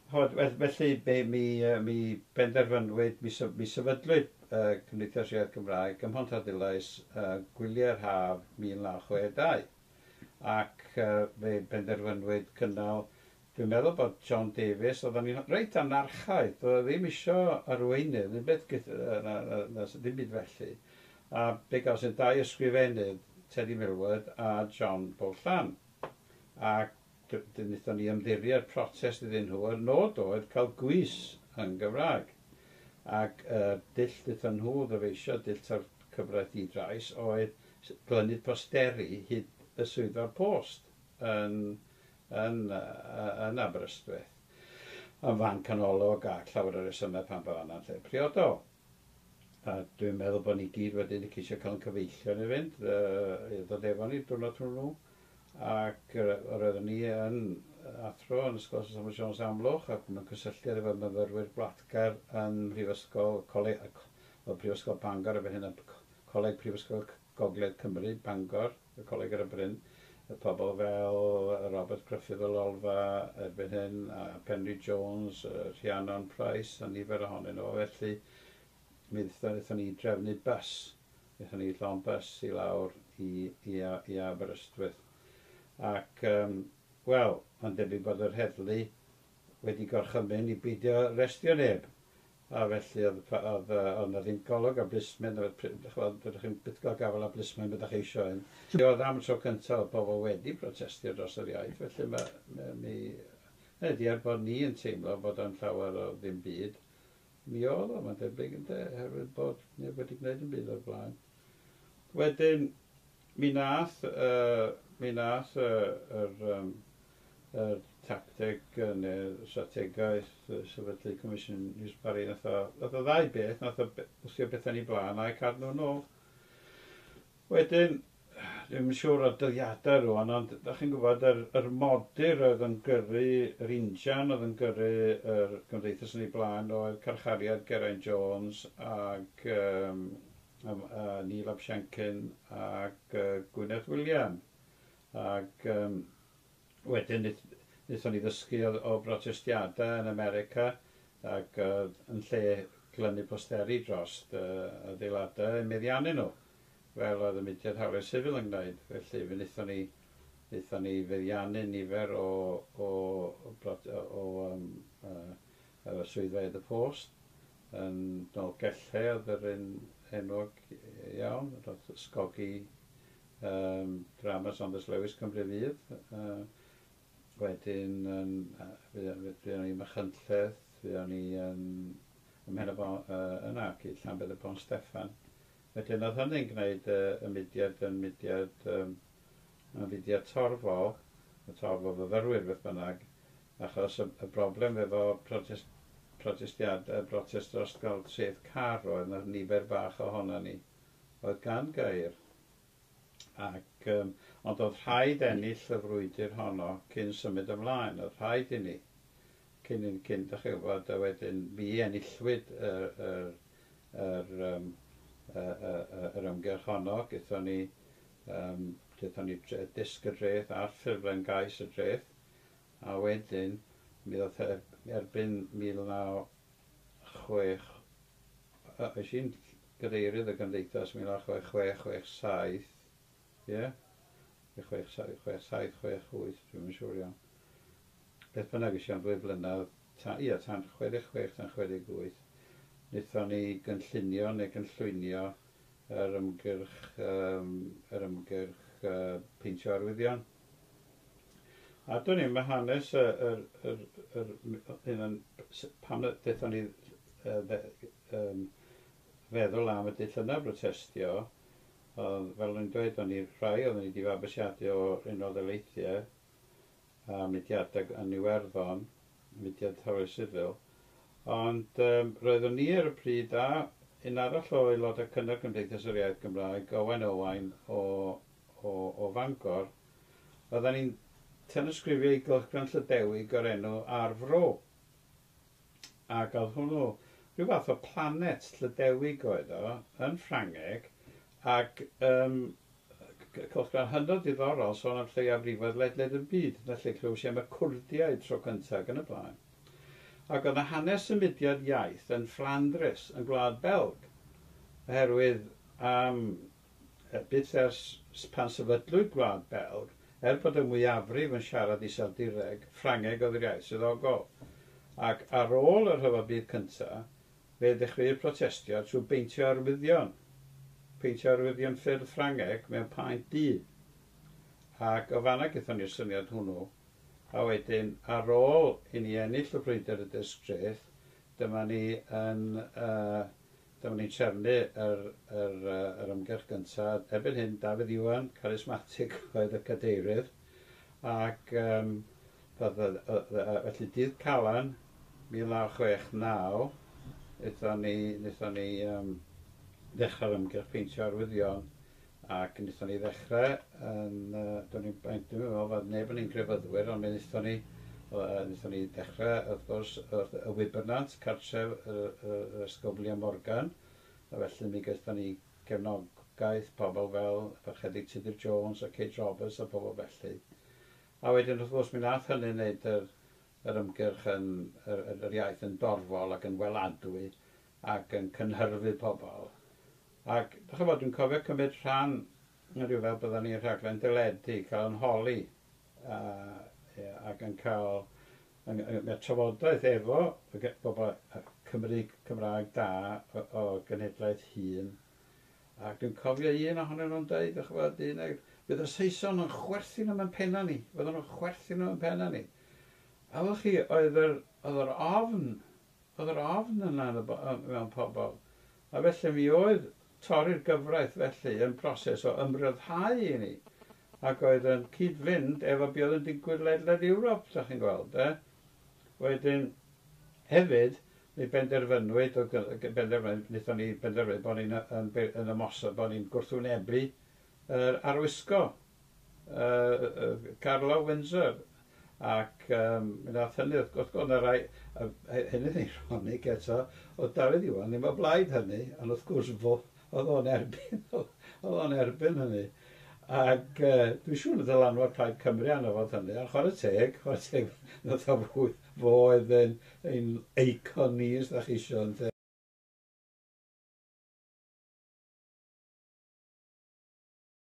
Ch'mod, felly be, mi benderfynwyd, mi sefydlwyd Cymdeithas Iaith Gymraeg ym Mhontarddulais gwyliau'r haf 1962, ac fe benderfynwyd cynnal, dwi'n meddwl bod John Davies, oedden ni'n reit anarchaidd, doedd o ddim isio arweinydd, ddim beth, na, na, na, ddim byd felly, a be gawson dau ysgrifennydd, Teddy Millward a John Bollan, ac wnaethon ni ymddiried protest iddyn nhw, a'r nod oedd cael gwys yn Gymraeg. Ac dull wnaethon nhw ddyfeisio, dull ta'r cyfraith di-drais, oedd glynu posteri hyd y swyddfa'r post yn Aberystwyth. Yn fan canolog a llawer o resymau pam bod fanna'n lle priodol. A dwi'n meddwl bod ni gyd wedyn ceisio cael ein cyfeillion i fynd, i ddod efo ni diwrnod hwnnw. Ac roeddwn ni yn athro yn Ysgol Sir Thomas Jones Amlwch ac mewn cysylltiad efo myfyrwyr gwladgar yn Mhrifysgol Coleg, o Prifysgol Bangor erbyn hyn, Coleg Prifysgol Gogledd Cymru, Bangor, y Coleg ar y Bryn, y pobl fel Robert Gruffydd o Lolfa erbyn hyn, a Penry Jones, Rhiannon Price, a nifer ohonyn nhw. Felly, mi wnaethon ni drefnu bus, wnaethon ni llond bus i lawr i Aberystwyth. Ac, wel, mae'n debyg bod yr heddlu wedi gorchymyn i beidio arestio neb. A felly oedd 'na ddim golwg ar blismen, ch'mod, ydych chi'n byth gael gafael ar blismen beth ydych chi eisiau un. Oedd am y tro cyntaf oedd pobl wedi protestio dros yr iaith, felly mi, ydy, er bod ni yn teimlo bod o'n llawer o ddim byd, mi oedd o, mae'n debyg, ynde, oherwydd bod neb wedi gwneud yn byd o'r blaen. Wedyn, mi nath yr tacteg neu strategaeth sefydlu Comisiwn Yws Parry, nath o ddau beth, nath o wthio bethau yn ei blaen a'i cadw nhw'n ôl. Wedyn, dwi'm yn siŵr o'r dyddiadau rwan, ond da chi'n gwybod, yr modur oedd yn gyrru, yr injan oedd yn gyrru yr gymdeithas yn ei blaen oedd carchariad Geraint Jones ac Neil ap Siencyn ac Gwyneth William. Ac wedyn wnaethon ni ddysgu o brotestiadau yn America ac yn lle glynu posteri dros adeiladau meddiannu nhw, fel oedd y mudiad hawliau sifil yn gwneud. Felly fe wnaethon ni feddiannu nifer o swyddfeydd y post. Yn Nolgellau oedd yr un enwog iawn, roedd ysgogi drama Saunders Lewis Cymru Fydd. Wedyn fuon ni Machynlleth, fuon ni ym Mhen-y-bont, yna, ac i Llanbedr Pont Steffan. Wedyn oedd hynny'n gwneud y mudiad yn fudiad torfol, y torf o fyfyrwyr beth bynnag, achos y broblem efo protestiad, y brotest dros gael treth car oedd na nifer bach ohono ni oedd gan geir. Ac, ond oedd rhaid ennill y frwydr honno cyn symud ymlaen. Oedd rhaid i ni. Cyn dych chi'n gwybod, a wedyn mi enillwyd yr ymgyrch honno. Gaethon ni disg y dreth a'r ffurflen gais y dreth. A wedyn, mi ddoth erbyn 1966, es i'n gadeirydd y gymdeithas 1966, 67, ie? 67, 67, 68, dwi'm yn siŵr iawn. Beth bynnag, es i am 2 flynedd, ia, tan 66, tan 68, wnaethon ni gynllunio neu gynllwynio yr ymgyrch peintio arwyddion. A dwn i'm, mae hanes yr un pam dethon ni feddwl am y dull yna brotestio, oedd, fel o'n i'n dweud, o'n i rhai oedden ni wedi fabwysiadu o'r Unol Daleithiau a mudiadau yn Iwerddon, mudiad hawliau sifil, ond roeddwn ni ar y pryd a un arall o aelodau cynnar Cymdeithas yr Iaith Gymraeg, Owain Owain o Fangor, oedden ni'n tanysgrifio i gylchgrawn Llydewig o'r enw Ar Fro. Ac oedd hwnnw rhyw fath o Planet Llydewig oedd o, yn Ffrangeg, ac cylchgrawn hynod ddiddorol sôn am lleiafrifoedd ledled y byd. Felly clywes i am y Cwrdiaid tro cyntaf ac yn y blaen. Ac oedd y hanes symudiad iaith yn Fflandrys, yn Gwlad Belg, oherwydd byth ers pan sefydlwyd Gwlad Belg, er bod y mwyafrif yn siarad Iseldireg, Ffrangeg oedd yr iaith swyddogol. Ac ar ôl y Rhyfel Byd Cyntaf, fe ddechreuwyd protestio trwy beintio arwyddion. Peintio arwyddion ffyrdd Ffrangeg mewn paent du. Ac o fanna gaethon ni'r syniad hwnnw. A wedyn, ar ôl i ni ennill y frwydr y dysg treth, dyma ni yn dyma ni'n trefnu yr ymgyrch gyntaf. Erbyn hyn, Dafydd Iwan, charismatic, oedd y cadeirydd. Ac felly dydd Calan, 1969, wnaethon ni ddechrau'r ymgyrch peintio arwyddion ac wnaethon ni ddechrau yn, dwi'n meddwl fod neb yn ein grefyddwyr, ond mi wnaethon ni ddechrau, wrth gwrs, wrth y Wybrnant, cartref yr Ysgol William Morgan, a felly mi gaethon ni gefnogaeth pobl fel Parchedig Tudur Jones a Kate Roberts a pobl felly. A wedyn, wrth gwrs, mi nath hynny wneud yr ymgyrch yn, yr iaith yn dorfol ac yn weladwy ac yn cynhyrfu pobl. Ac, dych chi'n dwi'n cofio cymryd rhan yn rhyw fel byddwn ni'n rhaglen deledu, cael yn holi ac yn cael yn trafodaeth efo bobl Cymru Cymraeg da o genhedlaeth hŷn. Ac dwi'n cofio un ohonyn nhw'n dweud, dych chi'n gwbod, un bydd y Saeson yn chwerthin am yn penna ni, fydden nhw'n chwerthin am yn penna ni. A welch chi, oedd yr ofn yna mewn pobl. A felly mi oedd torri'r gyfraith felly yn broses o ymryddhau i ni. Ac oedd yn cyd-fynd efo be oedd yn digwydd ledled Ewrop, ydych chi'n gweld. Eh? Wedyn, hefyd, mi benderfynwyd, wnaethon ni benderfynu bod ni'n yn ymosod, bod ni'n gwrthwynebu yr arwisgo, Carlo Windsor. Ac mi nath hynny, wrth gwrs, oedd 'na rai, hyn yn eironig eto, oedd Dafydd Iwan ddim o blaid hynny, ond wrth gwrs fo, oedd o'n erbyn hynny. Ac dwi'n siŵr na ddylanwad Plaid Cymru arno fo hynny, a chwarae teg, nath o fo oedd yn ein eicon ni, os da chi isio, ynte.